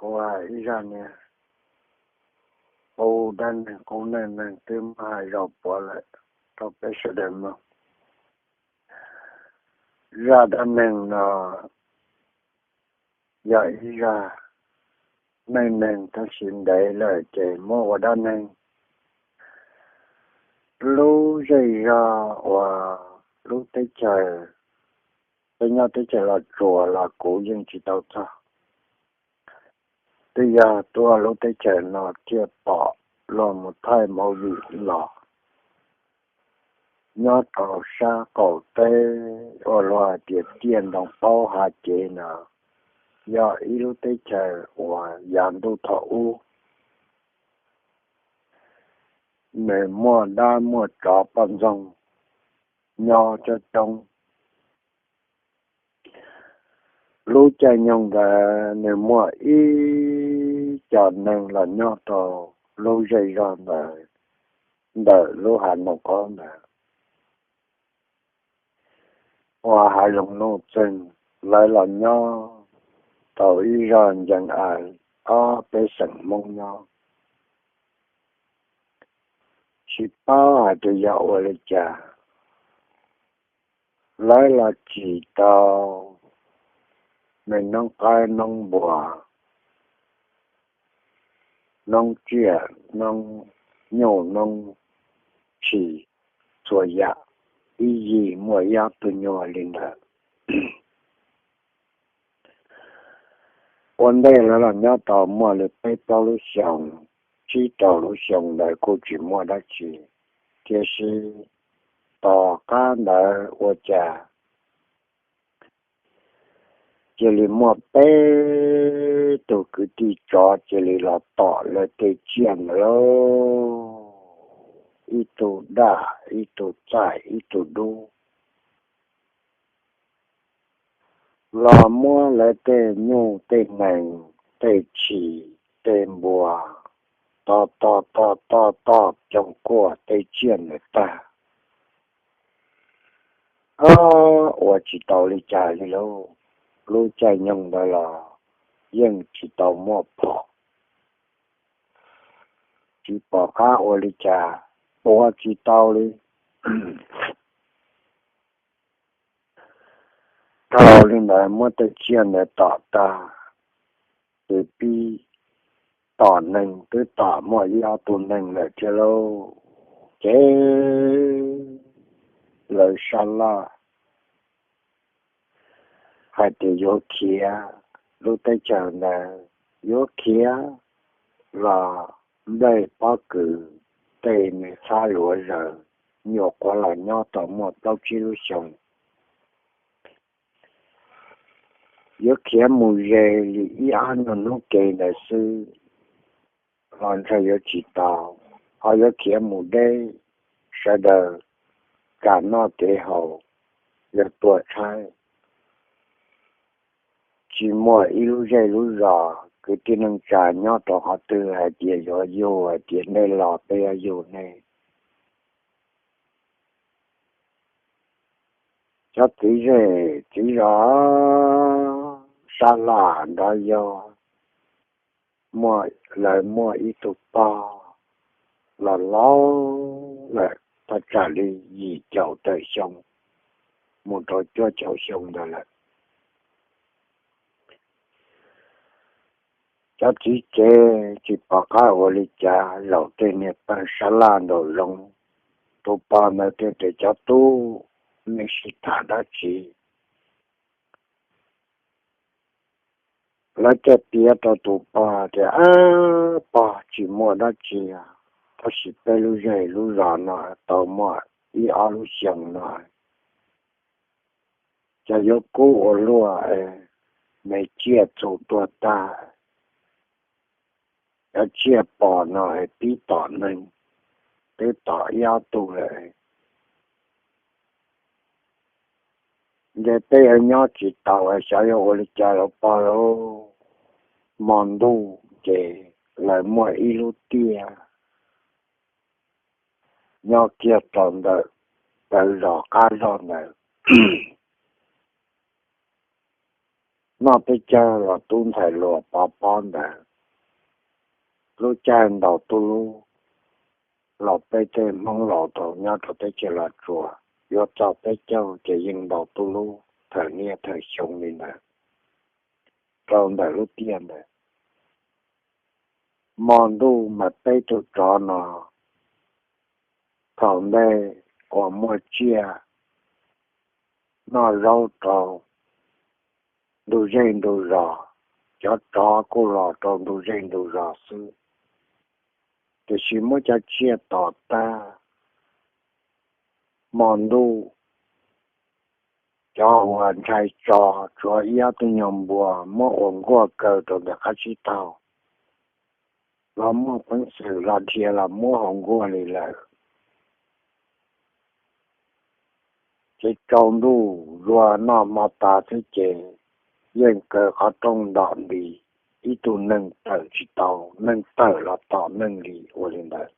kuv hais ib zaj niag qub dab neeg qub neej neeg twb muaj hais zaum puav lawm rau peb sawv daws mloog. Zaj dab neeg no yog ib zaj neej neeg tab sis ntev lawm ces muab ua dab neeg. Lub zej zog uas lub teb chaws, peb nyob teb chaws Los Tsuas los kuv yeej tsis tau txog. Twb yog tuaj lub teb chaws no thiaj pom luag mus thaij movie los. Nyob rau sab qaum teb uas luag hais tias tiaj ntoo paub hav cev no, yog ib lub teb chaws uas yav ntuj thaum ub nws muaj dab muaj tsov poj ntxoog nyob coob coob. Lub caij nyoog ntawd nws muaj ib co neeg los nyob rau lub zej zog ntawd, ntawm lub hav ntoos qaub ntawd, ua hav zoov nuj txeeg. Lawv los nyob tau ib zog ncees aws ob peb xeem Hmoob nyob, tsis paub hais tias yog ua li cas lawv los tsim tau me noob qaib noob npua, noob tsiaj noob nyuj noob tshis, txhua yam ib yig muaj ib ob tug nyuag li ntawd. Ua ntej lawv los nyob tau muaj li peb plaub lub xyoos, tsib rau lub xyoo ntawd kuj tsis muaj dab tsi, tiam sis tom qab ntawd ua cas cia li muaj peb tug kwv tij tsov cia li los tom lawv tej tsiaj ntawd lauj, ib tug daj, ib tug txaij, ib tug dub, los muab lawv tej nyuj tej nees, tej tshis tej npua tom tom tom tom tom coom kuaj tej tsiaj ntawd tag. Ob, ua tsis tau li cas li lauj. Lub caij nyoog ntawd los yeej tsis tau muaj phom, tsis pom qab ua li cas, tua tsis tau li. Dhau li ntawd muab tej tsiaj ntawd tom tag, ces pib tom neeg, twb tom muaj ib ob tug neeg lawm thiab lauj. Ces lawv sab laj hais tias yuav khiav lub teb chaws ntawd, yuav khiav los nplej pob kws tej me txhab luav zaws, nyuam qhuav los nyob tau muaj plaub tsib lub xyoos. Yuav khiav mus ze li ib ob nyuag hnub ke ntawd xwb los ntshe yuav tsis tau, ho yuav khiav mus deb, sawv daws kam noj kev haus, yuav tuag tshaib. Tsis muaj ib lub zej lub zos, kwv tij neej tsa nyob rau qhov twg hais tias yuav yug, hais tias nej los peb yuav yug nej. Cov txiv zej txiv zos sab laj nrov yog muaj, lawv muaj ib tug pog los laus lawm, thaj tsam li yim caum tawm xyoo mus rau cuaj caum xyoo ntawd lawm. Cov txiv tsev tsis pom qab ua li cas, zaum tej niag pawg sab laj nraum zoov, tus pog ntawd thiaj tias, cov tub, nej sib tham dab tsi? Lawv thiaj piav rau tus pog tias, ab, pog, tsis muaj dab tsi, tab sis peb lub zej lub zos no tau muaj ib ob lub xyoos no, cas yuav kub ua luaj, me tsiaj txhu tuag tag, cov tsiaj pom no es pib tom neeg, twb tom ib ob tug lawm. Ntshe peb yuav nyob tsis tau, xyov yuav ua li cas lawm pog lauj. Hmo ntuj ces lawv muaj ib lub tiaj nyob kiag rau ntawm taw zos qab zog ntawd. noj peb caug los tub ntxhais hluas pov pob ntawd. Lub caij ntaus tub lub los peb tej Hmoob laus thaum nyob rau teb chaws Los Tsuas yuav txog peb caug ces yeej ntaus tub lub thawm niaj thawm xyoo li ntawd rau ntawm lub tiaj ntawd. Hmo ntuj mas peb tug tsov no thaum ntej uas muaj tsiaj noj zaub rau ntug zej ntug zos, cov tsov kuj los rau ntug zej ntug zos xwb, tiam sis muab cov tsiaj tom tag. Hmo ntuj cov uas ntshai tso tshuav ib ob tug nyuag npua muab ua nkuaj kaw rau ntawm qab tsib taug, los muaj peev xwm los dhia los muab hauv nkuaj li lawm. Ces tsaus ntuj zuag noj hmo tas xwb ces yeej kaw qhov rooj ntom nti, ib tug neeg tawm tsis tau, neeg tawm los tom neeg li ua li ntawd.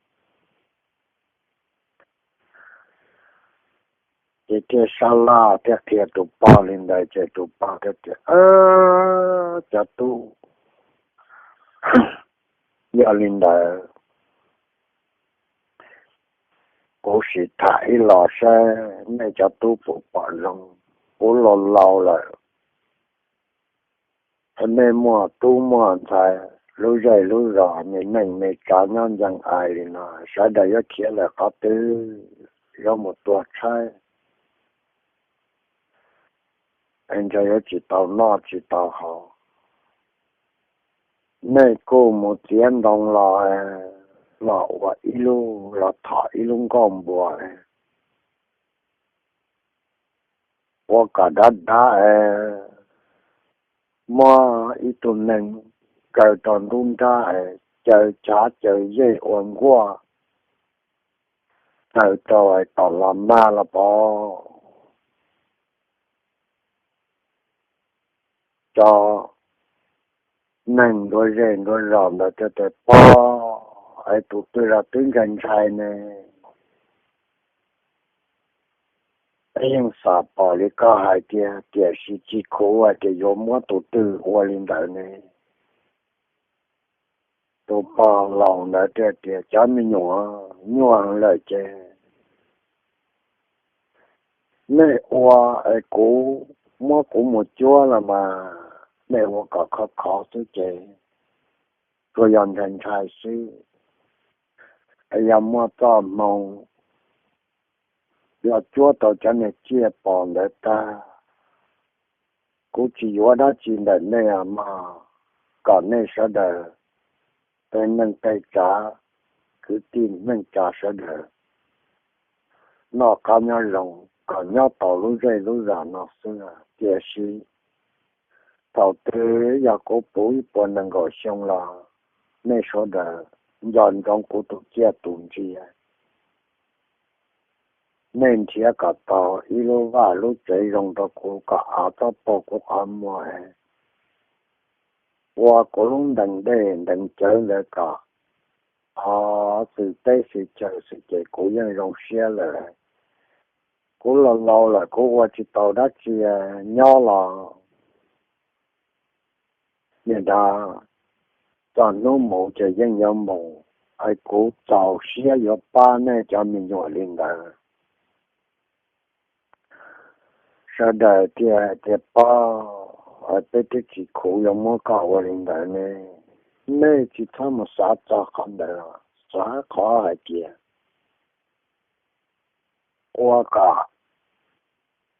Ces thiaj sab laj thiaj qhia tus pog li ntawd ces tus pog thiaj tias, Cov tub, yog li ntawd kuv sim tham ib los saib nej cov tub puas pom zoo. Kuv laus laus lawm, nej muaj tub muaj ntxhais, lub zej lub zos me neej me tsav nyob ncees ais li no, sawv daws yuav khiav lawm qhov twg, yuav mus tua tshaib, es ntshe yuav tsis tau noj tsis tau haus. Nej kuj mus txiav ntoo los, los ua ib lub, los thom ib lub nkuaj npua, ua kom dav dav es muab ib tug neeg kaw rau ntub nrab es caw chav caw yej ua nkuaj taw rau es tom los mag los pov. Cov neeg nruab zej nruab zos ntawd thiaj tias, Pog, es tus twg los twb ntshai ntshai ne? Peb yeej xav pom li koj hais tiag, tiam sis tsis khuv hais tias yuav muab tus twg ua li ntawd ne. Tus pog laus ntawd thiaj tias, Cov me nyuam, nyuaj heev lawm ces nej ua es kuv muab kuv mus cuab los mas nej ua kom khov khov xwb ces tsuas yog ntshai ntshai xwb. Es yog muaj txoj hmoo los cuab tau cov niag tsiaj pom ntawd tag, kuv tsis yuav dab tsi ntawm nej os mog, kom nej sawv daws tej neej tej tsav, kwv tij neej tsa sawv daws noj qab nyob zoo, kom nyob tau lub zej lub zos no xwb. Tiam sis thaum twg yog kuv puv ib puas nees nkaum xyoo los nej sawv daws nco ntsoov kuv tus ciaj tus ntsig. Nej nrhiav kom tau ib lub vaj lub tsev zoo rau kuv kom av txhob poob kuv qhov muag, ua kuv lub ntees dej ntees cawv ntawd kom xwm teb xwm chaw xwb ces kuv yeej zoo siab lawm. Kuv laus laus lawm kuv ua tsis tau dab tsi, nyob los nim no txog hnub mus ces yeej yuav mus, es kuv txaus siab yuav pab nej cov me nyuam li ntawd. Sawv daws thiaj hais tias, Pog, peb twb tsis khuv yuav muab koj ua li ntawd ne. Nej tsis txhob mus xav txog qhov ntawd, xav qhov hais tias ua kom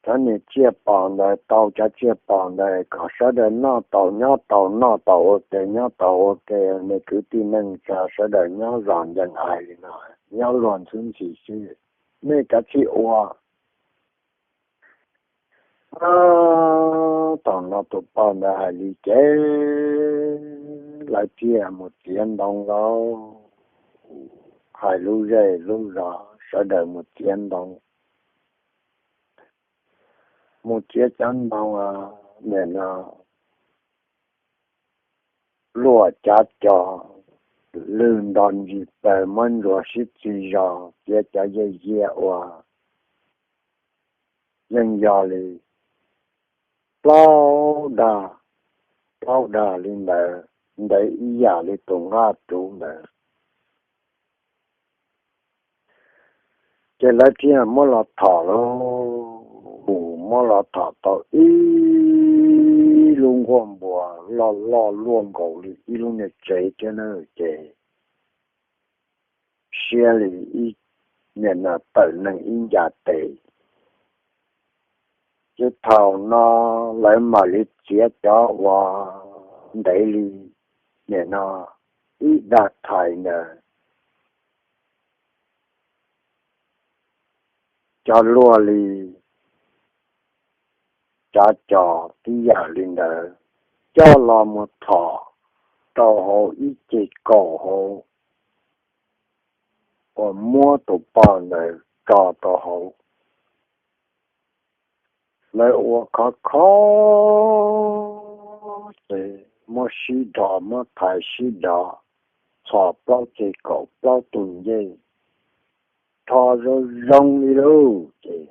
cov niag tsiaj pom ntawd tau, cov tsiaj pom ntawd kom sawv daws noj tau nyob tau, noj tau ua ke nyob tau ua ke, nej kwv tij neej tsa sawv daws nyob zos ncees ais li no, nyob luag ntxhwb ntxhi xwb. Nej kav tsij ua. Thaum no tus pog ntawd hais li ces lawv thiaj mus txiav ntoo lauj. Hais lub zej lub zos sawv daws mus txiav ntoo. Mus txiav cov ntoo, nim no luaj cav cos, lwj nto ntsis plaws, muab ntsuas sib txig zos, txiav cov yias yias uas yeej yog li plaub dag plaub dag li ntawd, ntev ib yam li tus nqaj ruv ntawd. Ces lawv thiaj muab los thom lauj, muab los thom tau ib lub nkuaj npua loj loj luaj nkaus li ib lub niag tsev thiab na. Ces siab li ib, nim no tawm neeg ib ncas tes. Ces thaum no lawv mam li txiav cov uas ntev li, nim no ib dag thais ntawd, cov luaj li, cov cos tib yam li ntawd, coj los mus thom rau hauv ib ceg kaum hauv uas muab tus poj ntawd tso rau hauv. Lawv ua khov kho ces muab sib dhos, muab thais sib dhos, txhos plaub ceg kaum plaub tus ncej, rho zoo zoo li lauj. Ces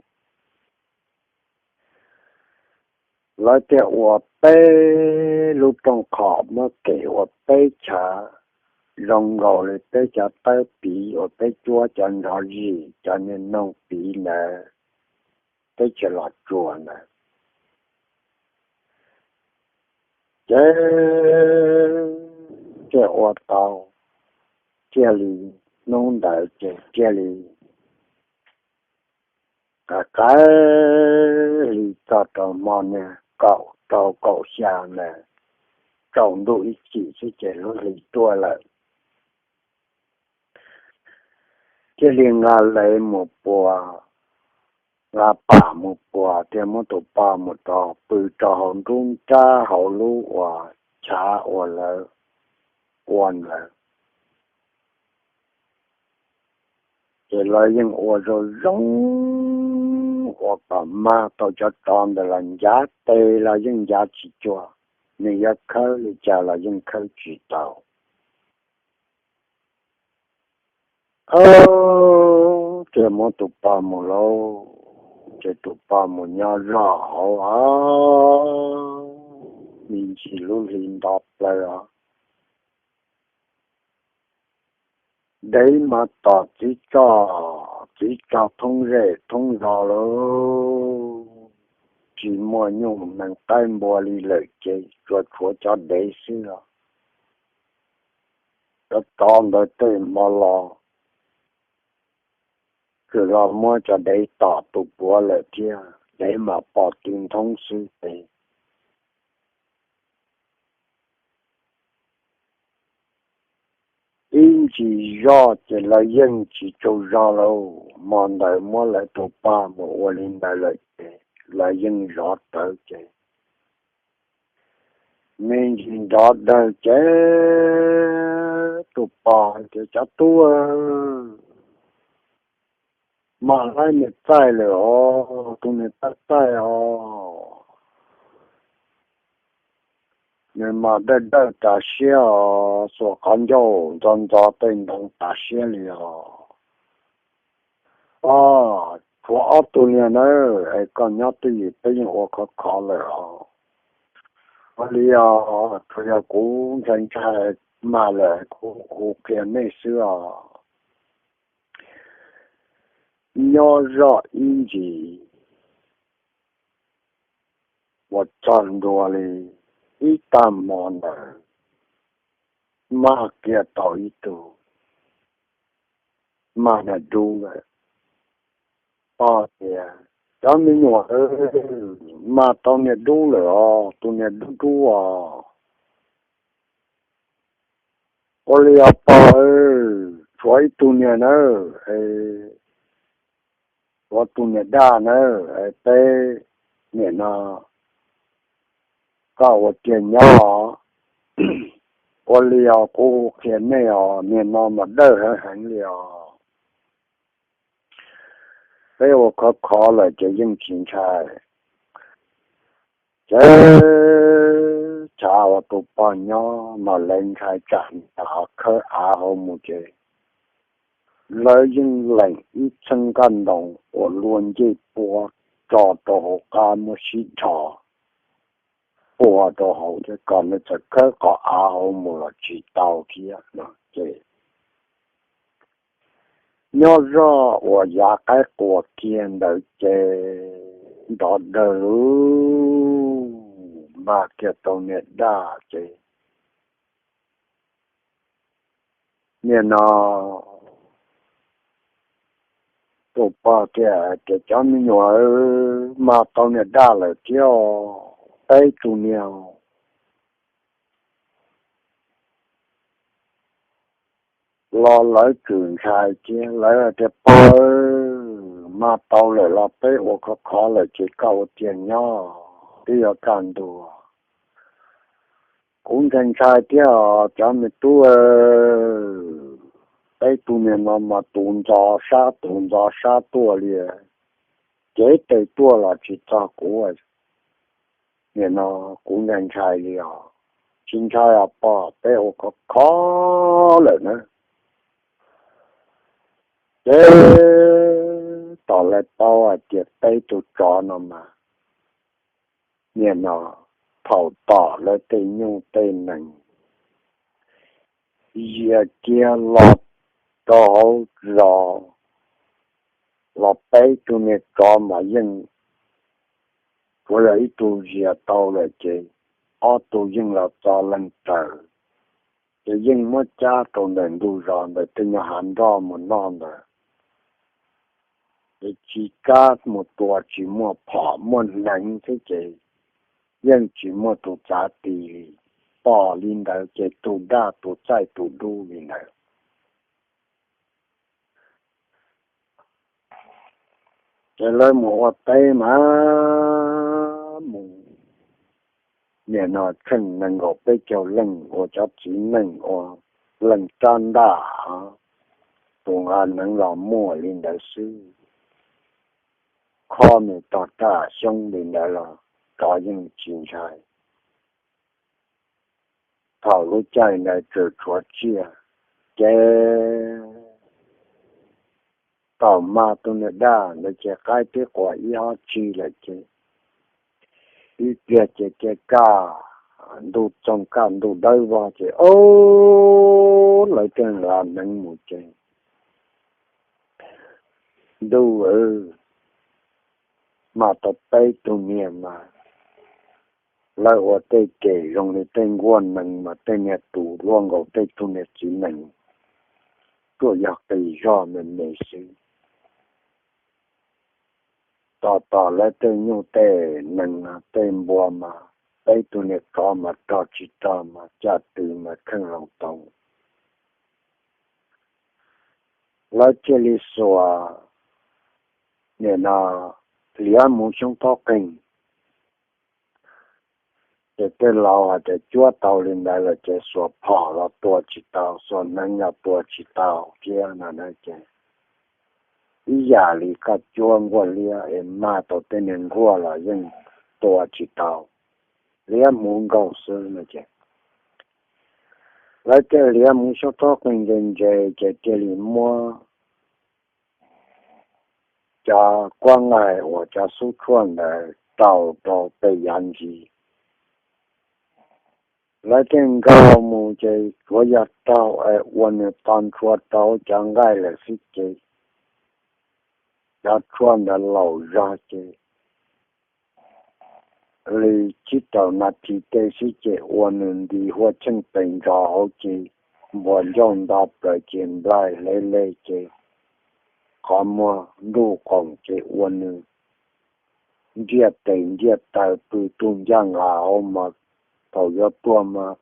lawv thiaj ua peb lub rooj qhov, muab kem ua peb chav, zoo nkaus li peb chav tawb piv uas peb cuab cov nrov zim, cov niag noog piv ntawd, peb chav los tsuas ntawd. Ces thiaj ua tau, thiaj li, hnub ntawd ces thiaj li qa qab hli txog rau hmo niag kaum rau kaum xya ntawd, tsaus ntuj ib chim xwb ces lub hli tuaj lawm. Thiaj li nqa lev mus puas, nqa pam mus puas thiab muab tus poj mus rau pw rau hauv nruab nrab hauv lub uas chav uas lawv ua ntawd. Ces lawv yeej ua zoo zoo, ua kom mag tau cov tsov ntawd los ncav tes los yeej ncav tsis cuag, nws yuav khawb li cas los yeej khawb tsis tau. Thiaj muab tus poj mus lauj, ces tus poj mus nyob zoj hauv, me ntsis lub hli nto plaws os. Dev mas tom txiv tso, txiv tso thoob zej thoob zos lauj, tsis muaj nyuj nees qaib npua li lawm ces tsuas tshuav cov dev xwb os. Cov tsov ntawd tej hmo los txawm los muab cov dev tom tus puav lawm thiab, dev mam pom tw nthoob xwb ces ib ntsis zoj ces lawv yeej tsis tsaug zog lauj. Hmo ntawd muab lawv tus poj mus ua li ntawd lawm ces lawv yeej zov rawv ces me ntsis nrov dawg ces tus poj hais tias, Cov tub, mam laib niag txaij lawm os, tus niag txaij txaij os. Nws mas dawj dawj tas siab os, xuas qhov ncauj ntxov ntxov tej ntoo tas siab li os. Os, tshuav ob tug niag nawb, es koj nyob twj ywm peb yeej ua khov khov lawm os. Ua li os, tsuas yog kuv ntshai ntshai mas lawm kuv hu qhia nej xwb os. Nyob zoj ib ntsis uas txog ntua li ib tag hmo ntawd, mag kiag tau ib tug, mag niag dub lawm. Poj tias, Cov me nyuam, mag tau niag dub lawm os, tus niag dub dub os. Ua li os pog, tshuav ib tug niag nawb, tshuav tus niag daj nawb, peb niam no koj ua tiag nyob os. Ua li os, kuv hu qhia nej os, niag no mas dawj heev heev li os. Peb ua khov khov lawm ces yeej tsis ntshai. Ces tshav uas tus pog nyob mas lawv ntshai tsam nws ho khawb av hauv mus ces lawv yeej leem ib txheeb nqaj ntoo uas luaj ncej puab tso rau hauv qab muab sib dhos. puag rau hauv thiab, kom nws txawm khawb qhov av hauv mus los tsis tau thiab no ces nyob zoj uas yav qaib qua kiag ntawd ces nrov dawg lug, mag kiag tau niag daj ces niag no tus pog tias, Cov me nyuam, mag tau niag daj lawm thiab, peb tus niag los lawv txawm ntshai thiab, lawv tias, Pog, mag tau lawm los peb ua khov khov lawm ces koj ua tiag nyob, twb yuav kaj ntug. Kuv ntshai ntshai thiab os cov me tub, peb tus niag no mas tus ntxov sab tus ntxov sab tuaj li, cev tes tuaj los tsis txog kuv. Nim no kuv ntshai ntshai li os. Tsis ntshai os pog, peb ua khov khov lawm na. Ces tom lawv paub hais tias peb tus tsov no mas, nim no thaum tom lawv tej nyuj tej nees zias kiag los rau hauv zos los peb tus niag tsov mas yeej tsuas yog ib tug zias tau lawm ces ob tug yeej los txo leej raws, ces yeej muab cab rau ntawm ntug zos ntawm tej nyuag hav nroj mus noj ntawd. Ces tsis kab mus tua tsis muaj phom muaj hneev thiab ces yeej tsis muaj tus txav ti li. Pom li ntawd ces tus daj tus txaij tus dub li ntawd. Ces lawv mus ua teb mas mus, nim no tsheej nees nkaum peb caug leej ua cov txiv neej ua leej rab ntaj, tus nqa hneev los muaj li ntawd xwb, khob nws tog raj xyoob li ntawd los tsov yeej tsis ntshai. Thaum lub caij ntawd tseem tshuav tsiaj, ces thaum mag tus niag daj ntawd ces qaib twb qua ib ob tsig lawm ces ib pliag ces cia kaj ntug txoog kaj ntug dawb vog ces ob lawv thiaj nqa hneev mus ces ntuj, mag tau peb tug niag mas lawv ua tej kem zoo li tej nkuaj nees mas tej niag tus luaj nkaus tej tug niag txiv nees, tuaj yog qis zog me me xwb. Tos tom lawv tej nyuj tej nees tej npua mas peb tug niag tsov mas rog tsis rog mas caj tw mas kheej loo tau. Lawv thiaj li xuas, nim no hliav mus xyoob thaub qeeg. Ces tej laus hais tias cuab tau li ntawd lawm ces xuas phom los tua tsis tau, xuas hneev los tua tsis tau thiab no na ces ib yam li koj cuab nkuaj liab es mag tau tej niag nkuaj los yeej tua tsis tau, hliav hmuv nkaug xwb no ces lawv thiaj hliav hmuv xyoob thaub qeeg ntse ntse ces thiaj li muab cov kuab nqaij uas cov xub tshuaj ntawd rau rau pem yav ntsis. Lawv thiaj nkaug mus ces tsuav yog raug es ua nws to ntshua rau cov nqaij lawm xwb ces cov tshuaj ntawd laum zog ces li tsib rau nas this tej xwb ces ua nws nti huaj cheej pes ntsos hauv ces npuas ncauj nto plaws ces nplaig hle le ces qhov muag ntuj qoom ces ua nws ntiaj tes ntiaj taw pw tug ncaj nqa hauv mas thaum yuav tuag mas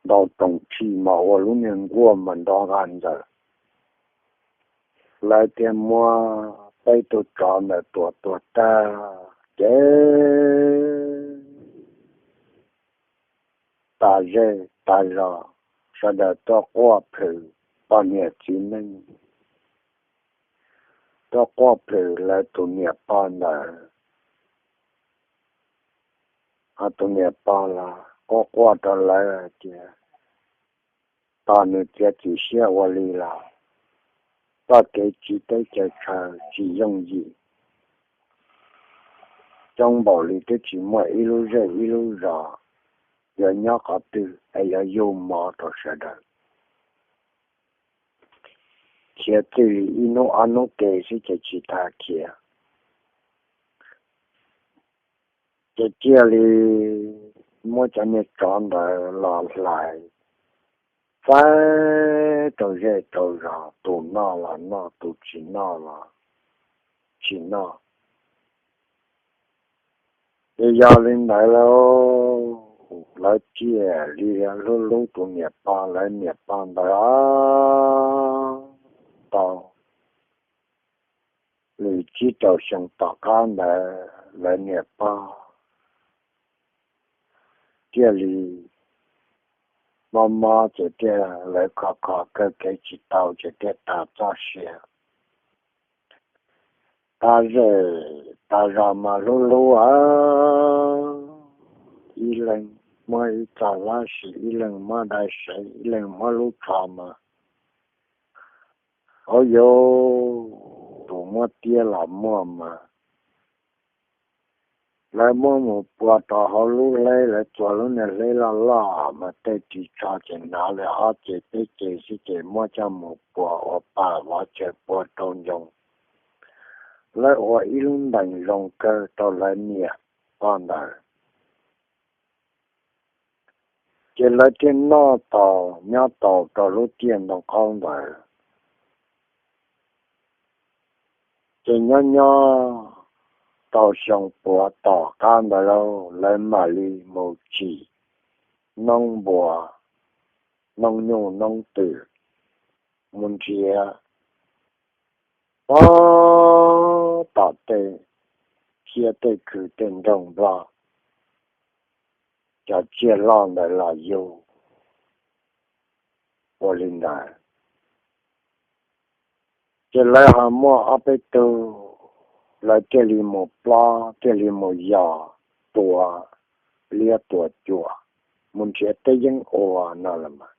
ntau roos tshij mas ua lub niag nkuaj mas nrov nqa ntxawm. Lawv thiaj muab peb tug tsov ntawd tua tuag tag ces tas zej tas zos sawv daws tuaj quaj plhws poj niam txiv neej, tuaj quaj plhws lawv tus niam pog ntawd. Ho tus niam pog los quaj quaj rau lawv hais tias tos nws txiav txim siab ua li los txoj kev tsiv teb chaws chaw tsis yooj yim. coob npaum li twb tsis muaj ib lub zej ib lub zos yuav nyob qhov twg es yuav yug mov rau sawv daws. Khiav txij li ib hnub ob hnub ke xwb ces tsis tas khiav. Ces thiaj li muab cov niag tsov ntawd los hlais faib rau zej rau zos, tus noj los noj, tus tsis noj los tsis noj. Ces yog li ntawd lauj, lawv thiaj li hlub hlub tus niam pog, lawv niam pog ntawd tau li tsib rau xyoo tom qab ntawd lawv niam pog thiaj li mob mob ces thiaj lawv kho kho kawg kev tsis tau ces thiaj tas txoj sia. Tas zej tas zos mas hlub hlub, ib leeg muab ib txoj hlab sim, ib leeg muab dai sev, ib leeg muab lub tsho mas, au yau, tus muab tiab los muaj mas lawv muab mus pua rau hauv lub hleb, lawv txua lub niag hleb loj loj mas tej ris tsho ces hnav li ob ce peb ce xwb ces muab coj mus pua ua pam vov chaw pua rau ncoo. Lawv ua ib lub ntees zoo kawg rau lawv niam pog ntawd. Ces lawv thiaj noj tau nyob tau rau lub tiaj ntoo qaub ntawd. Ces nyob nyob tau xyoo puav tom qab ntawd lauj, lawv mam li mus tsim noob npua, noob nyuj noob twm, mus nrhiav pog tom tej hiab tej khw tej nroog Nplog, cov tsiaj loj ntawd los yug ua li ntawd. Ces lawv ho muaj ob peb tug, lawv thiaj li mus plob, thiaj li mus yos tua liab tua cuam, mus nrhiav teb yeeb ua no los mas.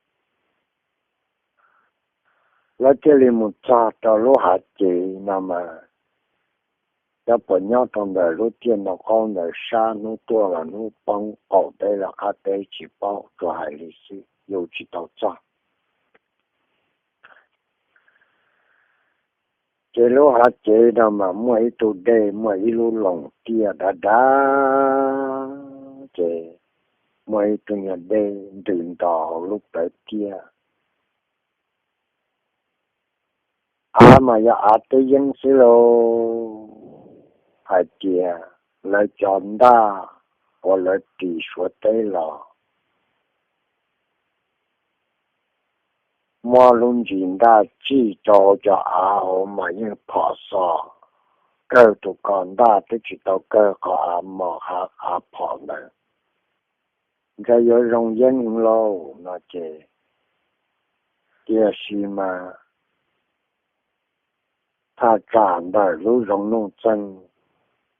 Lawv thiaj li mus txog rau lub hav cev no mas, cov puas nyob rau ntawm lub tiaj ntoo qaub ntawd sab hnub tuaj los hnub poob, qaum teb los qab teb tsis paub, tsuas hais li xwb yus tsis tau txog. Ces lub hav cev no mas muaj ib tug dej, muaj ib lub loos tiaj dav dav, ces muaj ib tug nyuag dej ntws nto hauv lub plawv tiaj. Av mas yog av teb yeeb xwb lauj, hais tias lawv cov ntaj uas lawv ris Suav teb los muab lub ntsis ntaj tsij rau hauv cov av hauv mas yeej phom xos kawg, tus ko ntaj twb tsis tau kawg qhov av mos av phom ntawd. Ntshe yuav zoo yeeb lauj no ces, tiam sis mas thaj tsam ntawm lub zoov nuj txeeg,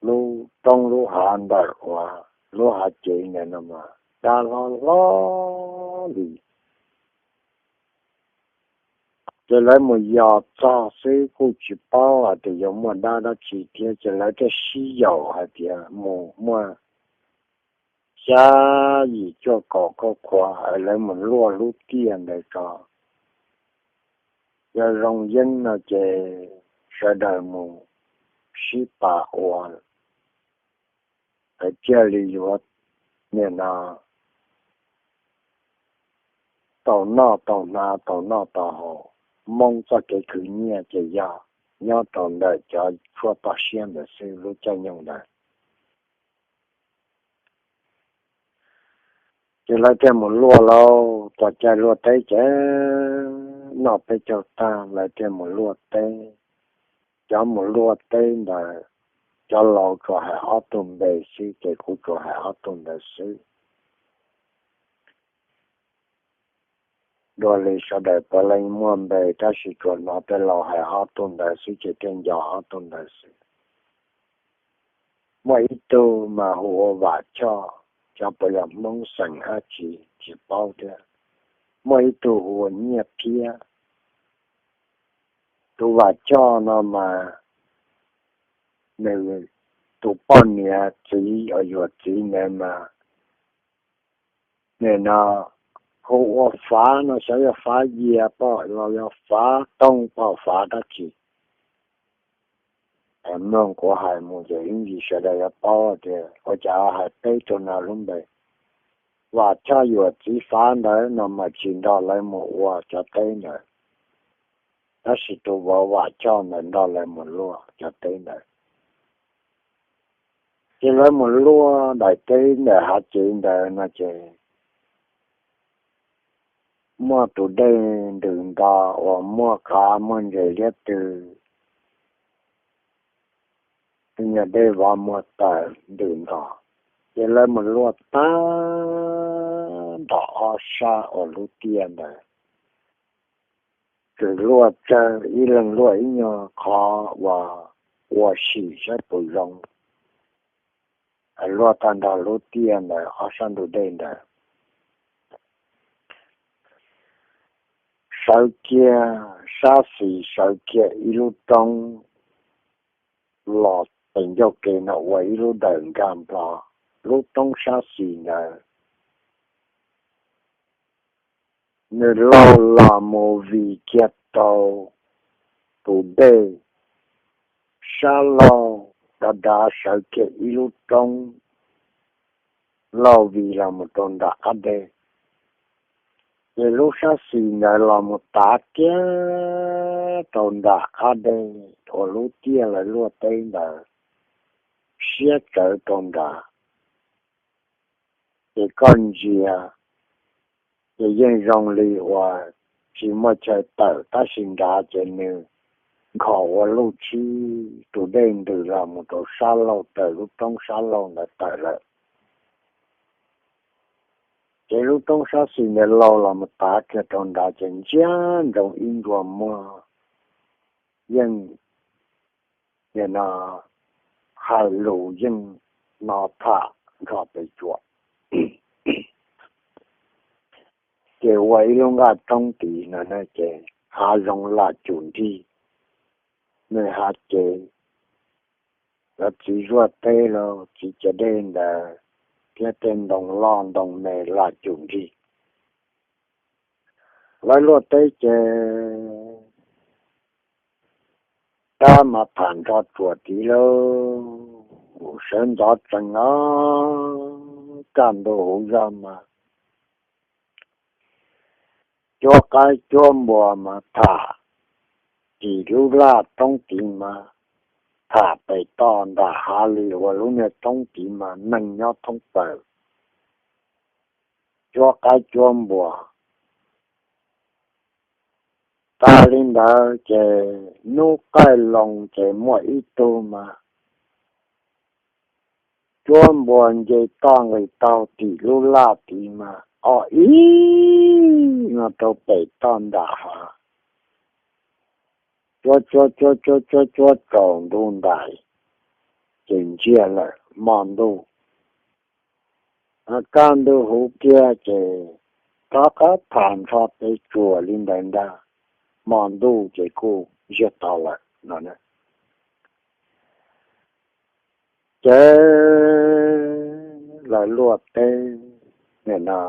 lub roob lub hav ntawm uas lub hav cev ntawd no mas dab hlob hlob li. Ces lawv mus yos txog xwb kuj tsis paub hais tias yuav muaj dab dab tsi thiab, ces lawv thiaj sib yaum hais tias mus muaj xya yim cuaj kaum kauj qhuav, lawv mus luaj lub tiaj ntawd tso. Yog zoo yeeb no ces sawv daws mus sib pab ua, lawv thiaj li yuav nim no tau noj tau hnav, tau noj tau haus. Hmoob txoj kev khwv nyiaj ces yog nyob rau ntawm cov tshuaj toj siab ntawd xwb, lub caij nyoog ntawd. Ces lawv thiaj mus luaj lauj, txog caij luaj teb ces noj peb caug tag lawv thiaj mus luaj teb. Cov mus luaj teb ntawd, cov laus tsuas hais ob tug npe xwb, ces kuv tsuas hais ob tug ntawd xwb. Dua li sawv daws puav leej muaj npe, tab sis tsuas hnov tej laus hais ob tug ntawd xwb ces thiaj nco ob tug ntawd xwb. Muaj ib tug mas hu ua Vam Choj, cov puas yog Hmoob xeem dab tsi tsis paub thiab. Muaj ib tug hu ua Nyiaj Phiab. Tus Vam Choj no mas nws tus poj niam txiv uas yuam txiv ntawd mas, nim no hu ua Fav no xyov yog Fav Yia pom los yog Fav Tooj pom Fav dab tsi. Mloog kuv hais mus ces ib ntsis sawv daws yuav paub tias ua cas hais peb tug no lub npe. Vam Choj yuam txiv Fav ntawd no mas tsis nrog lawv mus ua cov teb ntawd, tab sis tus vauv Vam Choj ntawd nrog lawv mus luaj cov teb ntawd. Ces lawv mus luaj daim teb ntawm hav cev ntawd no ces muaj tus dej ntws nto uas muaj qav muaj ntses liab tw, tus nyuag dej vov muag tawm ntws nto. Ces lawv mus luaj tag nrho ob sab uas lub tiaj ntawd, txawm luaj tsawg ib leeg luaj ib nyuag qhov uas ua sim saib puas zoo. Luaj tag nrho lub tiaj ntawd ob sab ntug dej ntawd, sawv kiag sab xis sawv kiag ib lub roob los pem ncauj ke no ua ib lub dawm nkag nplo. Lub roob sab xis ntawd nws laug los mus vim kiag rau tus dej sab laug, dav dav sawv kiag ib lub roob laug vim los mus rau nram qab dej. Ces lub sab xis ntawd los mus tav kiag rau nram qab dej uas lub tiaj lawv luaj teb ntawd siab tsawv rau nrad. Ces koj ntsia ces yeej zoo li uas tsis muaj chaw tawm, tab sis nrad ces nws nkhaus ua luj tshib, tus dej ntws los mus rau sab laug, raws lub roob sab laug ntawd tawm lawm. Ces lub roob sab xis ntawd laug los mus tav kiag rau nrad ces ntsia ntsoov ib ntsua muag yeej, nim no hais lus yeej no tham nrho pes tsuas. Ces ua ib lub nqaj roob tid no ces hav zoov lam cum nrig, nws hav ces lawv txiv zuaj teb los txiv ciav dej ntawd thiab tej ntoo loj ntoo me lam cum nrig. Lawv luaj teb ces tab mas tham nrho tsuas tid lauj, sawv ntxov tsees os, kaj ntug huv zog mas cuab qaib cuab npua mas tham tim lub laj roob tid mas tham pem toj nram hav li uas lub niag roob tid mas neeg nyob thoob plaws, cuab qaib cuab npua. Tas li ntawd ces hnub qaij loo ces muaj ib tug mas cuab npua nce toj nqis taug tim lub laj tid mas o ib no rau pem toj nram hav, cuab cuab cuab cuab cuab cuab tsaus ntuj ntais ces ntsiag lawm hmo ntuj. Kaj ntug huv kiag ces rov qab tham nrho pes tsuas li ntawd ntag, hmo ntuj ces kuj ntsiag to lawm no. Ces lawv luaj teb, nim no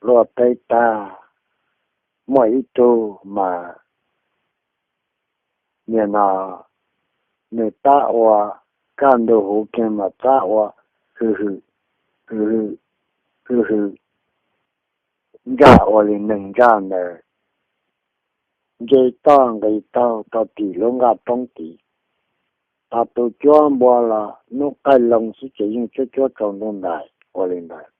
luaj teb tag, muaj ib tug mas nim no nws tab ua, kaj ntug huv kiag mas tab ua hwm hwm hwm hwm hwm hwm ntsaj ua li neeg ntsaj ntawd, nce toj nqis taug rau tim lub nqaj roob tid. Ho tus cuab npua los hnub qaij loo xwb ces yeej cuab cuab tsaus ntuj ntais ua li ntawd.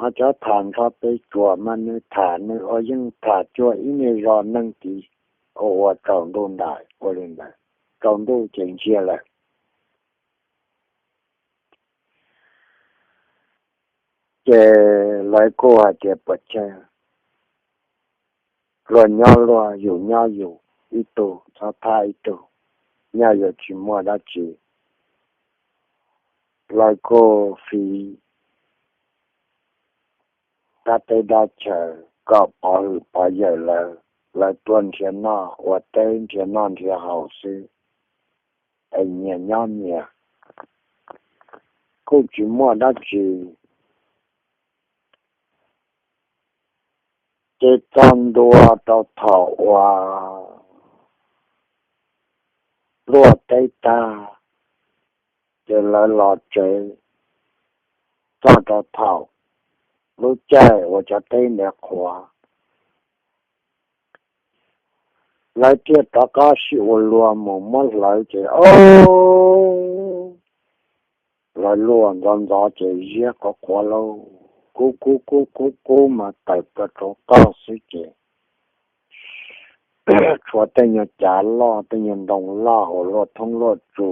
Ho cov tham nrho pes tsuas mas nws tham nws ua yeej tham cuag ib niag zos neeg tid, ua ua tsaus ntuj ntais ua li ntawd, tsaus ntuj ces ntsiag lawm. Ces lawv kuj hais tias puas tsawg, luag nyob luag, yus nyob yus, ib tug txhob thab ib tug, nyaj yuav tsis muaj dab tsi. Lawv kuj fiv dab teb dab chaw kom pov hwm pov yawm lawv, lawv tuaj nrhiav noj ua teb nrhiav noj nrhiav haus xwb. es nyias nyob nyias, kuj tsis muaj dab tsi. Ces txog ntua rau thaum uas luaj teb tag, ces lawv los tsev txog rau thaum lub caij uas cov teb ntawd qhuav, lawv thiaj rov qab sib ua luag mus muab hlawv ces o, lawv luaj ntxov ntxov ces ziab qhuav qhuav lauj, kub kub kub kub kub mas tawm plaws rau toj xwb ces tshuav tej nyuag cav loj tej nyuag ntoo loj uas luaj thoob luaj tsu,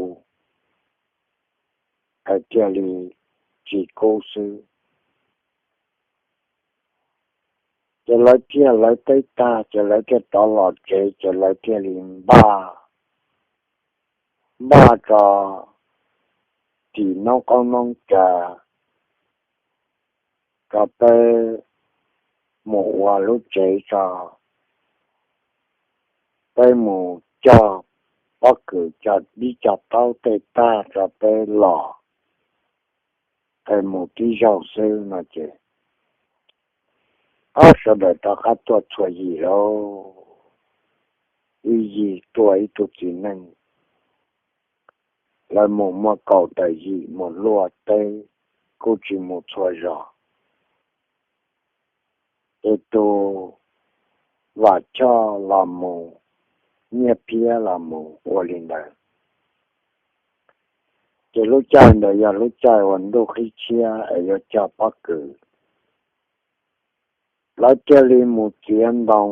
hais tiag li tsis kub xwb. Ces lawv thiaj hlawv teb tag ces lawv thiaj rov los tsev ces lawv thiaj li npaj, npaj tso tim noob qoob noob kas, rau peb mus ua lub tsev tso, peb mus cog pob kws cog dib cog taub tej tag rau peb los, es mus tib zaug xwb no ces ob sawv daws rov qab tuaj txhua yim lauj, ib yim tuaj ib tug txiv neej, lawv mus muaj kaum tawm yim mus luaj teb, kuj tsis mus txhua zos, ces tus Vam Choj los mus, Nyiaj Phiab los mus ua li ntawd. Ces lub caij ntawd yog lub caij uas ntuj qhib tshiab es yuav cog pob kws, lawv thiaj li mus txiav ntoo,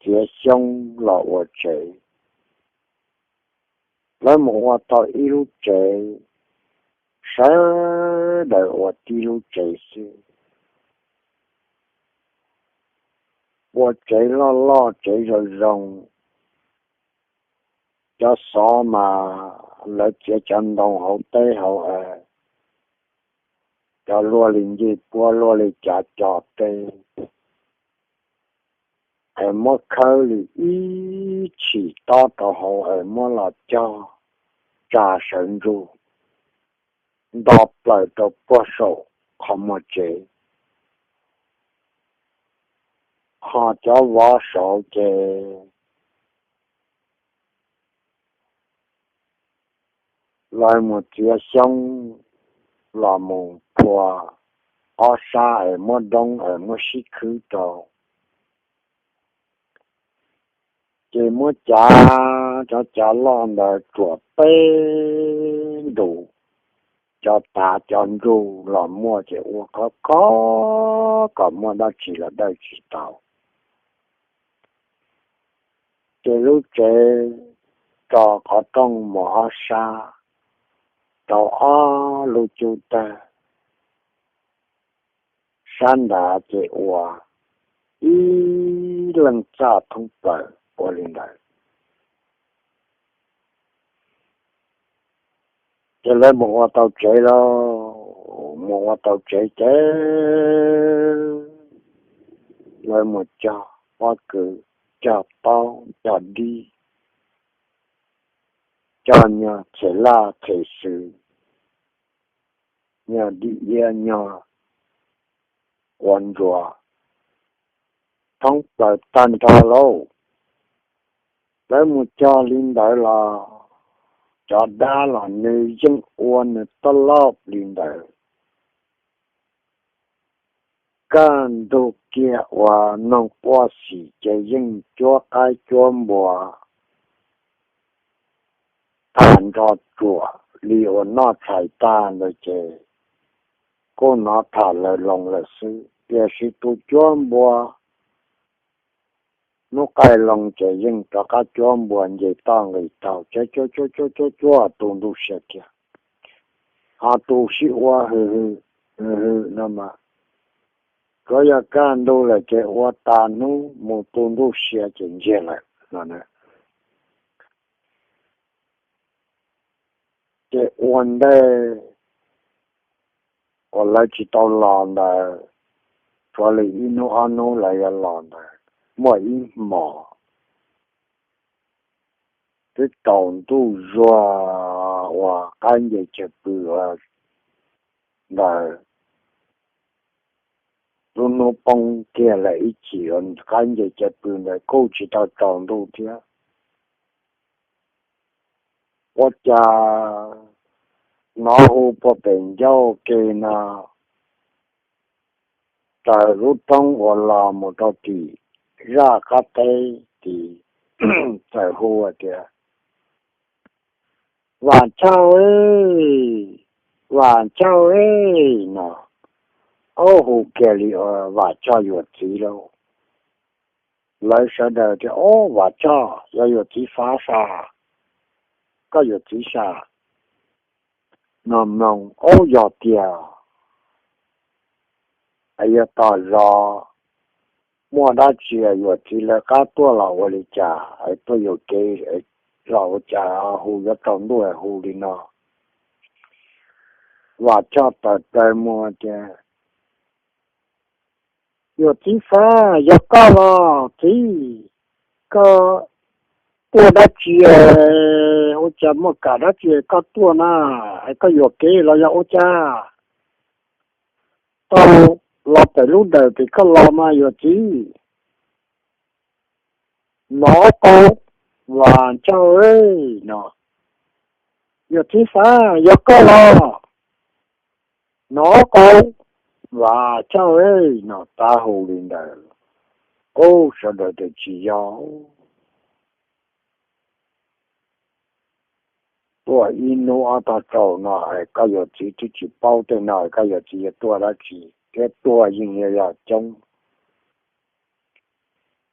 txiav xyoob los ua tsev. Lawv mus ua tau ib lub tsev, sawv daws ua tib lub tsev xwb. Ua tsev loj loj tsev zoo zoo, cov xov mas lawv txiav cov ntoo hauv teb hauv av, cov luaj li ncej puab luaj li cav co teb, es muab khawb li ib tshim tob rau hauv es muab los cog tsa sawv ntsug nto plaws rau puag saum qhov muag tsev, ho cov vov saud ces lawv mus txiav xyoob los mus phua ob sab es muab doob es muab sib khwb rau, ces muab cav, cov cav loj ntawd tsuam peb ntus, cov tav cov ntsug los muaj ces ua khov kho kom muaj dab tsi los dawj tsis tau. Ces lub tsev rau qhov rooj mus ob sab, rau ob lub cub tawg, sab nrad ces ua ib leej txaj thoob plaws ua li ntawd. Ces lawv mus ua tau tsev lauj, mus ua tau tsev ces lawv mus cog pob kws, cog taub cog dib, cog nyuag txhem laj txhem xwm, nyuag dib iab nyuag quav ntsuas thoob plaws tag nrho lauj. Lawv mus cog li ntawd los cov dab los nws yeej ua nws taj lauj li ntawd. Kaj ntug kiag uas noog quaj xim ces yeej cuab qaib cuab npua tham nrho tsuam li uas noj tshais tag ntawd ces kuj hnov tham lawv loo lawm xwb. Tiam sis tus cuab npua hnub qaij loo ces yeej rov qab cuab npua nce toj nqis taug cuab cuab cuab cuab cuab tu ntuj sia kiag. Ho tus sib ua hwm hwm hwm hwm no mas, tsuav yog kaj ntug lawm ces ua tas hnub mus tu ntuj sia ces ntsiag lawm no. Ces ua ntej uas lawv tsis tau los ntawd, tsuav li ib hnub ob hnub lawv yuav los ntawd, muaj ib hmos twb tsaus ntuj zuag uas qab nce chaw pw ntawd, lub hnub poob kiag lawm ib chim, qab nce chaw pw ntawd kuj tsis tau tsaus ntuj thiab. Ua cas hnov hu puag pem ncauj ke no, raws lub roob uas los mus rau tim zaj qab teb tid, txawm hu tias, Vam Choj, Vam Choj no. Ub, hu kiag li Vam Choj yuam txiv lauj. Lawv sawv daws tias, Ub, Vam Choj, yog yuam txiv Fav sas, koj yuam txiv sas no mloog. Ub, yog tiag, es yog tom zos muaj dab tsi yuam txiv lawv qab tuaj los ua li cas, es tuaj yuam kev los ua cas hu yuav tsaus ntuj hu li no. Vam Choj tawm plaws mus tias, Yuam txiv Fav, yog koj los txiv, koj tuaj dab tsi, ua cas muaj kam dab tsi koj tuaj na, es koj yuam kev los yog ua cas? Tau los pem lub dawm pem koj los mas yuam txiv. Nov qau, Vam Choj no. Yuam txiv Fav, yog koj los? Nov qau, Vam Choj no. Tab hu li ntawd, ub, sawv daws tias tsis yog. Tuaj ib hnub ob tog tsaus no es koj yuam txiv twb tsis paub tej no, koj yuam txiv yuav tuaj dab tsi thiab, tuaj yeej yog coob.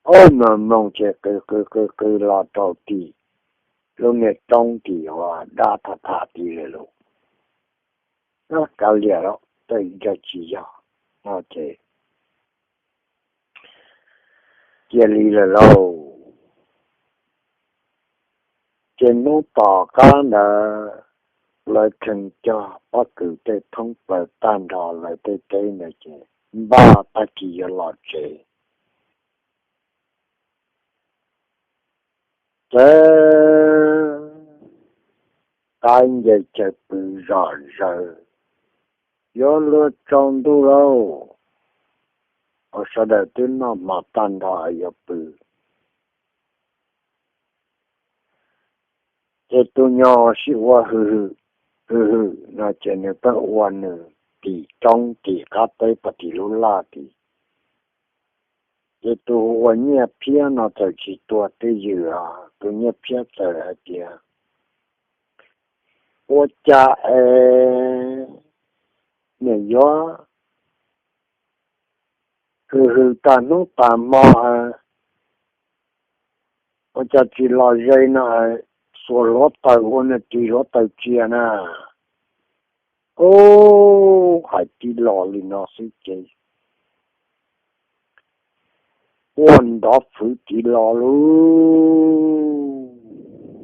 Ub, mloog mloog ces qw qw qw qw los rau tim lub niag roob tim uas dab tham tham tid lawm lauj. Kav liam lauj, tej ntawd tsis yog no ces cia li lawm lauj. Ces hnub tom qab ntawd lawv kheev cog pob kws tej thoob plaws tag nrho lawv tej teb ntawd ces npaj tag kis yuav los tsev. Ces qab nce chaw pw zom zaws, yuav luag tsaus ntuj lauj, uas sawv daws twb noj hmo tag nrho yuav pw. Ces tus nyuag sib ua hwm hwm hwm hwm no ces nws pheej ua nws tim roob tim qab teb puag tim lub laj tid. Ces tus ua Nyiaj Phiab no txawm tsis tuag twj ywm os, tus Nyiaj Phiab txawm hais tias, Ua cas es niam yuav hwm hwm tag hnub tag hmo, ua cas tsis los ze no, xuas hluav taws ua nws ris hluav taws tsiag na. Ub, hais tib lo li no xwb ces ua nrov fwv tiv los lauj.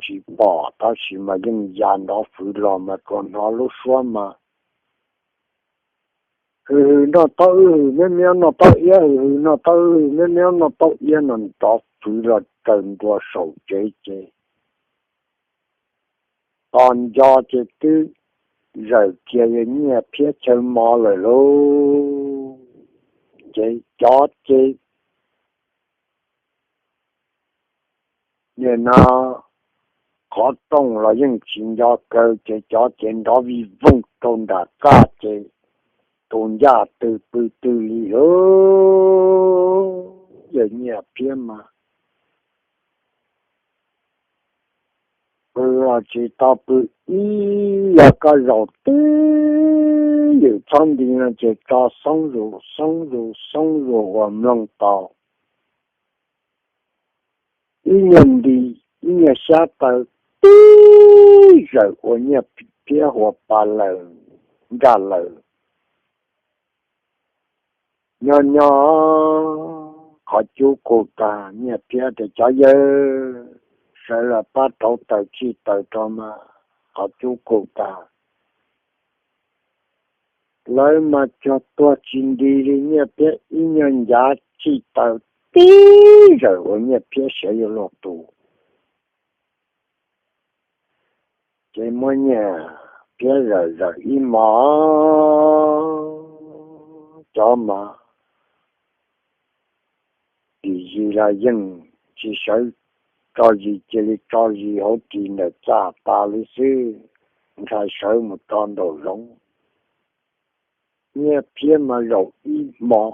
Tsis pom tab sis mas yeej ya nrov fwv los mas tsuas hnov lub suab mas hwm hwm noj taub wb, hwm miab miab noj taub iab, hwm hwm noj taub wb, hwm miab miab noj taub iab no nrov fwv los raws ntua saum tsev ces tos nco ces twb zawm kiag yawg Nyiaj Phiab chaw mov lawm lauj. Ces cov ces nim no qhov rooj los yeej tsis nco kaw ces cov ces nrov vij vooj rau nram qab ces tus ncaj twg pw twg li lauj. Yawg Nyiaj Phiab mas pw los tsis tau pw ib yam, koj zaum twj ywm txhob nti no ces tso xoob zus xoob zus xoob zus uas mloog tau ib nyuag nti ib nyuag xyab taw tib zawm ua Nyiaj Phiab hua pa lawm nraj lawm. Nyob nyob qhov cub kuj tag, Nyiaj Phiab tias, Cov yawg, sawv los pab rauv taws tsij taws rau mas qhov cub kuj tag. Lawv mas cuag tuag tsis nti li, Nyiaj Phiab ib nyuag ncav tsij taws tib zawm ua Nyiaj Phiab siav yuav luag tus. Ces muab Nyiaj Phiab zawm zawm ib hmo, cov mas tim zis los yeej tsis sawv tso zis, cia li tso zis hauv ris ntawm txaj tas li xwb, ntshai sawv mus rau nraum zoov. Nyiaj Phiab mas zaum ib hmo,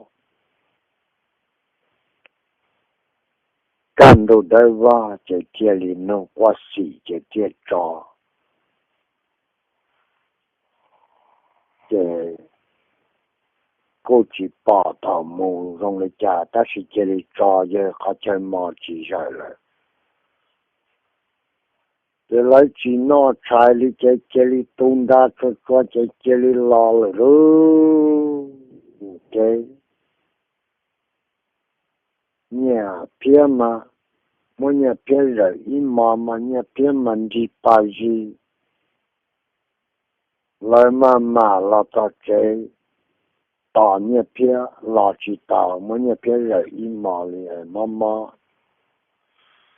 kaj ntug dawb vog ces thiaj li nug quaj xim ces thiaj tso. Ces kuj tsis pom thaum mus zoo li cas, tab sis cia li tso, yog qhov chaw mos tsis zawm lawm. Ces lawv tsis noj tshais li ces cia li tu nra tsuag tsuag ces cia li los lawm lauj. Ces Nyiaj Phiab mas, muab Nyiaj Phiab zawm ib hmo mas Nyiaj Phiab mas nrig pas zis. Lawv maj mam los txog tsev, tos Nyiaj Phiab los tsis tau, muab Nyiaj Phiab zawm ib hmo li, mob mob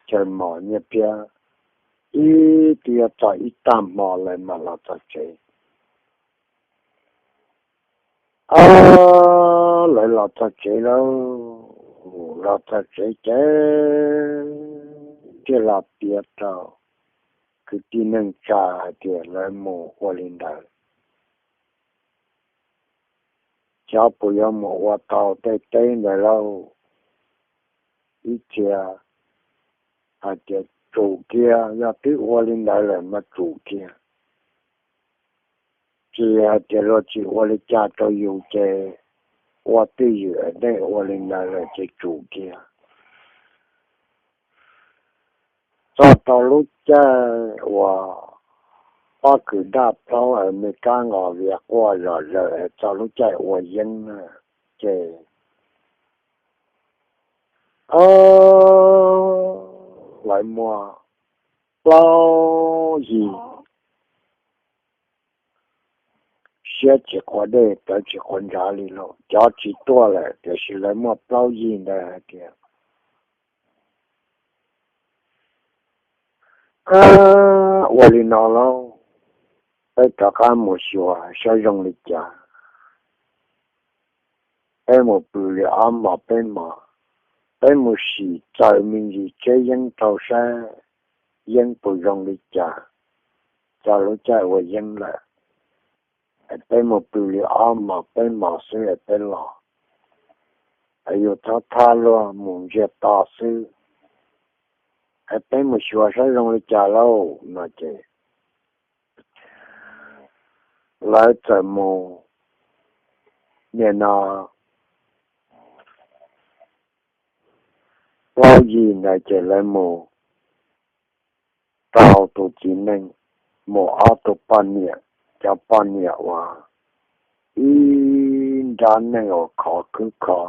chaw mos Nyiaj Phiab, ib twb yuav txog ib tag hmo lawv mam los txog tsev. Ob, lawv los txog tsev lauj, los txog tsev ces thiaj los piav rau kwv tij neej tsa hais tias lawv mus ua li ntawd, xyov puas yuav mus ua tau tej teb ntawd lauj. Ib txhia hais tias tsum kiag, yog twb ua li ntawd lawm mas tsum kiag. Tsis hais tias luag tsis ua li cas rau yus ces ua twj ywm, nej ua li ntawd lawm ces tsum kiag. Txog rau lub caij uas pob kws daj plaub es me kab nqos vias quaj zom zaws es txog lub caij ua yeeb na, ces lawv muaj plaub yig siab tsis quav dej, plawv tsis quav ntsav li lauj. Cov tsis tuaj lawm tiam sis lawv muaj plaub yig ntawd hais tias, ua li no lauj, peb rov qab mus xyuas saib zoo li cas. Peb mus pw li ob hmos peb hmos, peb mus sim txaws me ntsis tseb yeeb rau saib yeeb puas zoo li cas, txog lub caij ua yeeb lawm. Peb mus pw li ob hmos peb hmos xwb es peb los, es yus txhob thab luag mus ntsiag to xwb. Es peb mus xyuas saib zoo li cas lauj no ces lawv txawm mus, nim no plaub yig ntawd ces lawv mus rau tus txiv neej, mus ob tug poj niam, cov poj niam uas ib nrab neej uas khov khwb kho,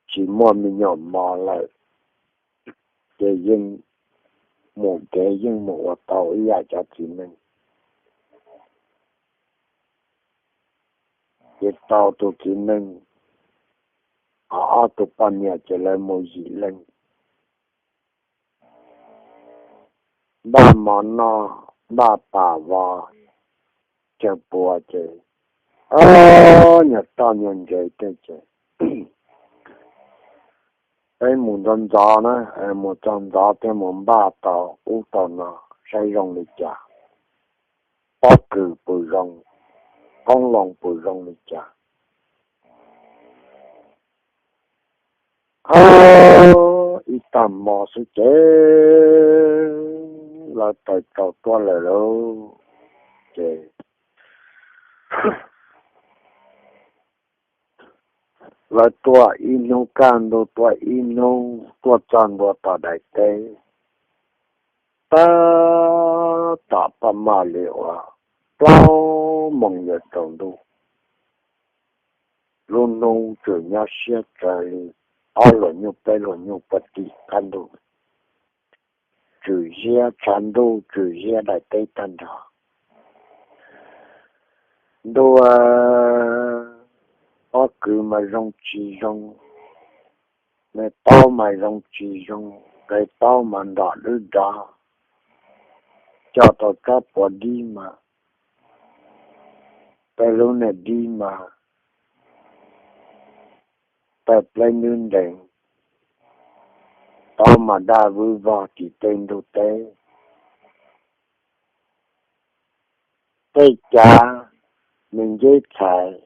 tsis muaj me nyuam mos lawm, ces yeej mus kev yeej mus ua tau ib yam cov txiv neej. Ces tau tus txiv neej, ho ob tug poj niam ces lawv mus yim leej. Npaj mov noj, npaj pas vov, caw puas ces, o, nyuag toj nyuag ntsev tej ces peb mus ntxov ntxov na, mus txog ntxov thiaj mus npaj tau ub tau no saib zoo li cas, pob kws puas zoo, qoob loo puas zoo li cas. O, ib tag hmo xwb ces lawv taws tsaus tuaj lawm lauj. Ces lawv tuaj ib hnub kaj ntug, tuaj ib hnub tuaj txog ntua tom daim teb, tab tom paj maj li uas plaub moos yuav tsaus ntuj. Lub hnub tseem nyob siab tsawv li ob luam nyuj peb luam nyuj puag tim qab ntuj, tswm ziab tshav ntuj, tswm ziab daim teb tag nrho. Ntuj, pob kws mas zoo tsis zoo, me taub mas zoo tsis zoo, qe taub mas nrom dwb dov, coj tau rab puav dib mas, peb lub niag dib mas tawg pleb ntub ntees, taub mas daj vwb vog tim tej ntug teb. Tej cav me nceb txhais,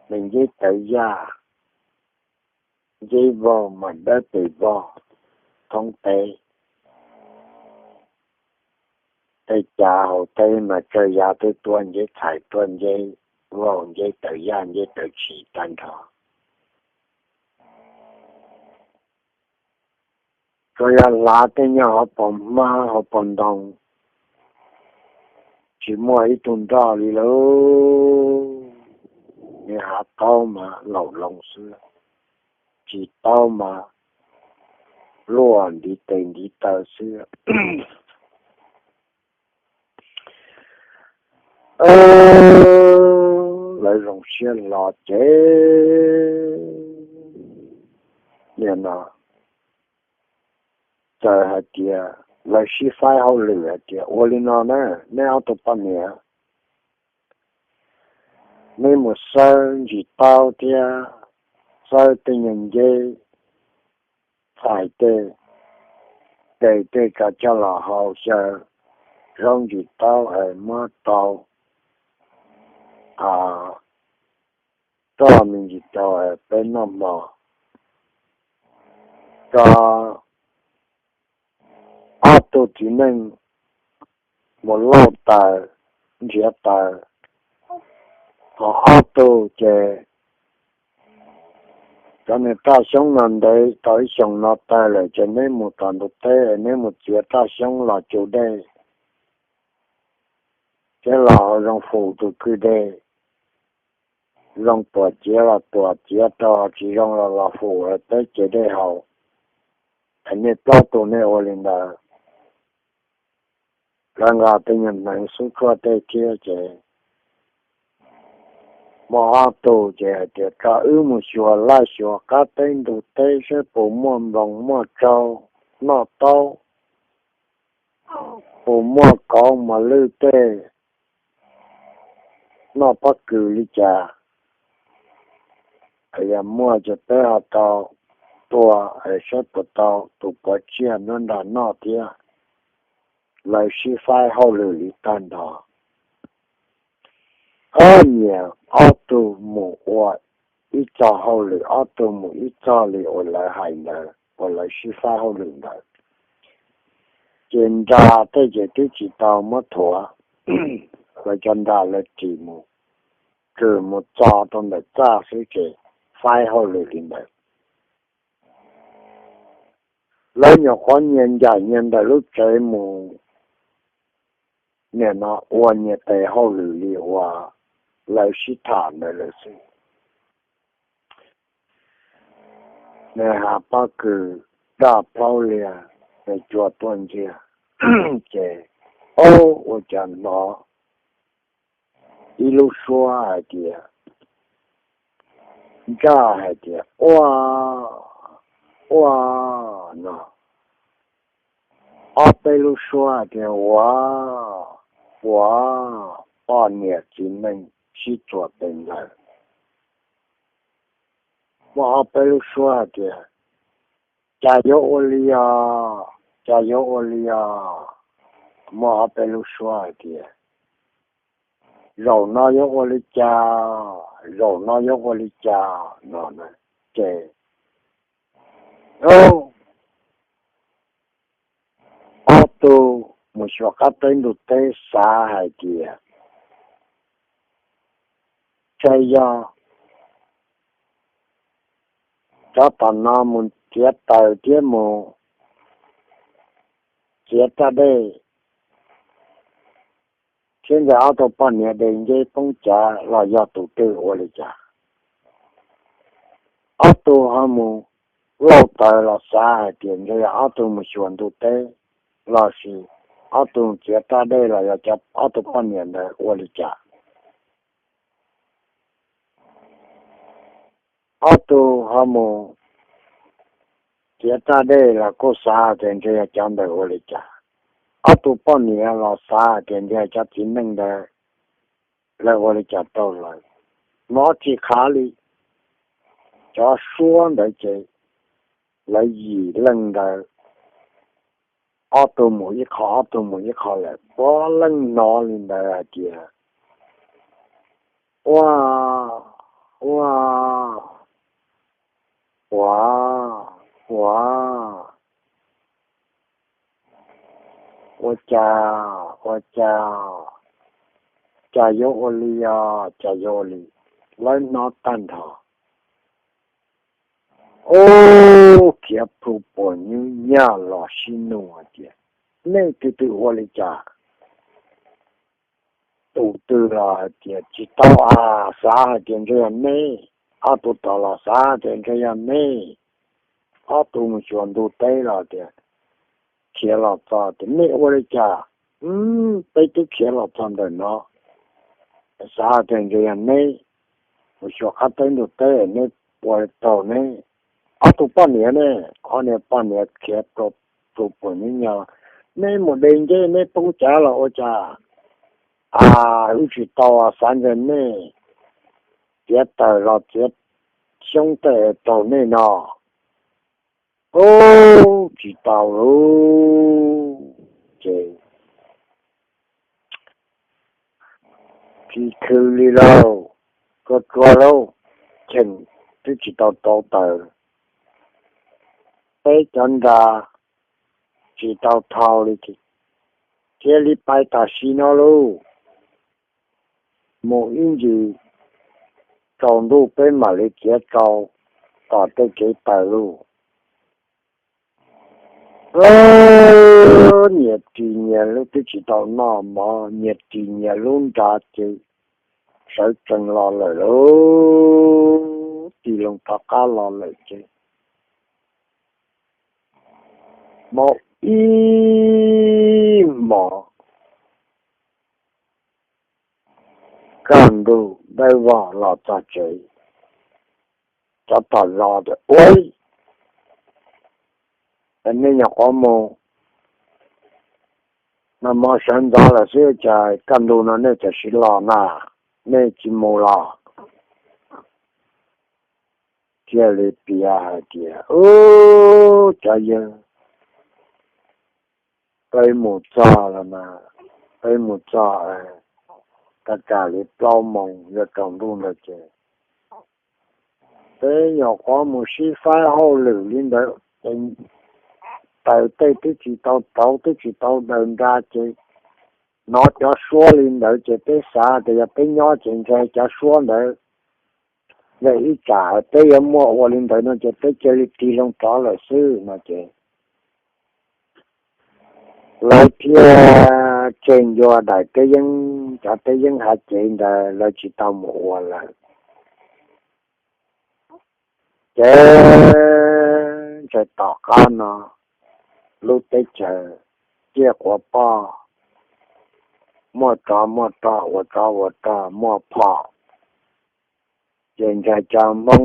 me nceb tawv yaj, nceb vog mas dawb pes vog thoob teb. Tej cav hauv teb mas tsawg yav twb tuaj nceb txhais, tuaj nceb vog, nceb tawv yaj, nceb tawv tshis tag nrho. Tsuas yog hlav tej nyob hauv paus hmab hauv paus ntoo, tsis muaj ib tug nroj li lauj. Niag hav taub mas laum loo xwb, tsis taub mas luaj ntiv tes ntiv taw xwb. Lawv zoo siab hlo ces nim no txawm hais tias lawv sib faib hauj lwm hais tias, ua li no na, neb ob tug poj niam, neb mus xawb ntsis taub thiab xawb tej nyuag nceb txhais tej, de tej ko coj los hau xyaw, zaub ntsis taub es muab rau, roj me ntsis rau es peb noj hmo. Tso ob tug txiv neej mus lauj taws, nrhiav taws, ho ob tug ces cov niag raj xyoob no ntev tau ib xyoos no tawg lawm ces neb mus tom ntug teb, neb mus txiav raj xyoob los tsu dej, thiab los zoo fum tus kwj deg, zoo tuam txiav los tuam txiav rau, tsis zoo los los fum peb cev dej haus. Es nej plaub tus nej ua li ntawd. Lawv nqa tej nyuag hneev xub tshuaj tej thiab ces muaj ob tug ces hais tias, tso wb mus xyuas laj xyuas qab teb ntug teb saib puas muaj nploos muaj tsaug noj taub, puas muaj kauv mos lwj tej noj pob kws li cas. Yog muaj ces peb ho tau tua saib puas tau tus puav tsiaj nruab nrag noj thiab. Lawv sib faib hauj lwm li tag nrho. Ob niam ob tug mus ua ib txog hauj lwm, ob tug mus ib txog li uas lawv hais ntawd, uas lawv sib faib hauj lwm ntawd. Ces nra tej ces twb tsis tau muab thuav, lawv cov nra lawv ris mus, tsuas mus txo rau ntawm txaj xwb ces faib hauj lwm li ntawd. Lawv nyuam qhuav nyias ncaim nyias ntawm lub tsev mus, nim no ua nyias tes hauj lwm li uas lawv sib tham ntawd lawm xwb. Nws hav pob kws daj plaub liag, nws cua tuaj ntxiag, ces ua cas hnov ib lub suab hais tias, ntsaj hais tias, ua, ua, no. Ob peb lub suab hais tias, ua, ua, poj niam txiv neej sib txuas tes ntawd. Muaj ob peb lub suab hais tias, cas yuav ua li os, cas yuav ua li os. Muaj ob peb lub suab hais tias, zaum no yuav ua li cas, zaum no yuav ua li cas no. Ces ob tug mus xyuas qab teb ntug teb xav hais tias, ntshe yog rov tom no mus txiav taws thiab mus txiav raj dej, thiab ntshe ob tug poj niam de nceb poob cav los yog tus twg ua li cas. Ob tug ho mus lauj taws los xav hais tias ntshe yog ob tug mus xyuas ntug teb, lossis ob tug txiav raj dej los yog ob tug poj niam ntawd ua li cas. Ob tug ho mus txiav raj dej los kuj xav tias ntshe yog cov ntawd ua li cas. ob tug poj niam los xav hais tias ntshe cov txiv neej ntawd lawv ua li cas rau lawv, hnov tsis qhav li. Cov suab ntawd ces lawv yim leej ntawd, ob tug mus ib qho, ob tug mus ib qho lawm, puav leej hnov li ntawd hais tias, ua, ua, ua, ua, ua cas, ua cas, cas yuav ua li os, cas yuav ua li. Lawv hnov tag nrho, ub, khiav plhu puas nyub nyag los sib nug hais tias, nej tus twg ua li cas? Tus twg los hais tias tsis tau, xav hais tias ntshe yog nej. Ob tug tod los xav hais tias ntshe yog nej. Ob tug mus xyuas ntuj teb los tias khiav los txog tias nej ua li cas? Peb twb khiav los txog ntawm no, xav hais tias ntshe yog neb mus xyuas qab teb ntug teb, neb ua li tau neb. Ob tug poj niam ne, ob niag poj niam khiav plhu puas nyub nyag, neb mus de ncej neb poob cav los ua cas? A, wb tsis tau, xav ntshe nej txiav taws los txiav xyoob tej rau nej no. Ub, tsis tau lauj. Ces tsis khw li lauj, tsuag tsuag lauj, cheem twb tsis tau rauv taws, peb cov nra tsis tau dhau li, cia li pais tam sim no lauj. Mus ib ntsis tsaus ntuj peb mam li khiav rau tom tej kev taws lauj. Nyias ris nyias lub, twb tsis tau noj mov, nyias ris nyias lub nra ces sawv tsees los lawm lauj, tig loo rov qab los lawm ces mus ib hmos, kaj ntug dawb vog los txog tsev. Cov tom zos tias, ua, nej nyuam qhuav mus noj mov sawv ntxov lawm xwb cas kaj ntug no nej tam sim los na, nej tsis mus los? Thiaj li piav hais tias, ub, cov yawg, peb mus txog los mas, peb mus txog, ka kam li plaub moos yuav tsaus ntuj ntawd ces peb nyuam qhuav mus sib faib hauj lwm li ntawd, taws tej twb tsis tau rauv, twb tsis tau daws nra ces hnov cov suab li ntawd ces peb xav tias yog peb nyob ces ntshe cov suab ntawd yog ib tsam peb yuav muaj ua li ntawd no ces peb cia li tig loo rov lawm xwb no ces lawv thiaj tseg ncua daim teb yeeb, cov teb yeeb hav cev ntawd lawv tsis tau mus ua lawm. Ces ntshai tom qab no lub teb chaws ciaj quav poj, muaj tsov muaj rog, ua tsov ua rog, muaj phom, ces ntshai cov Hmoob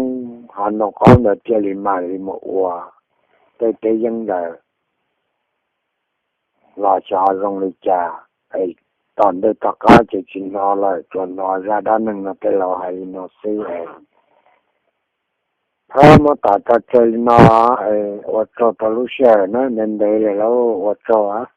hav noo qaub ntawd thiaj li mam li mus ua tej teb yeeb ntawd los xyov zoo li cas. Es tom ntej tom qab ces tsis hnov lawm, tsuas hnov zaj dab neeg no tej laus hais li no xwb es. Thov muab tham tso tseg li no, ua tsaug rau lub sij hawm na, ntev ntev li lauj, ua tsaug.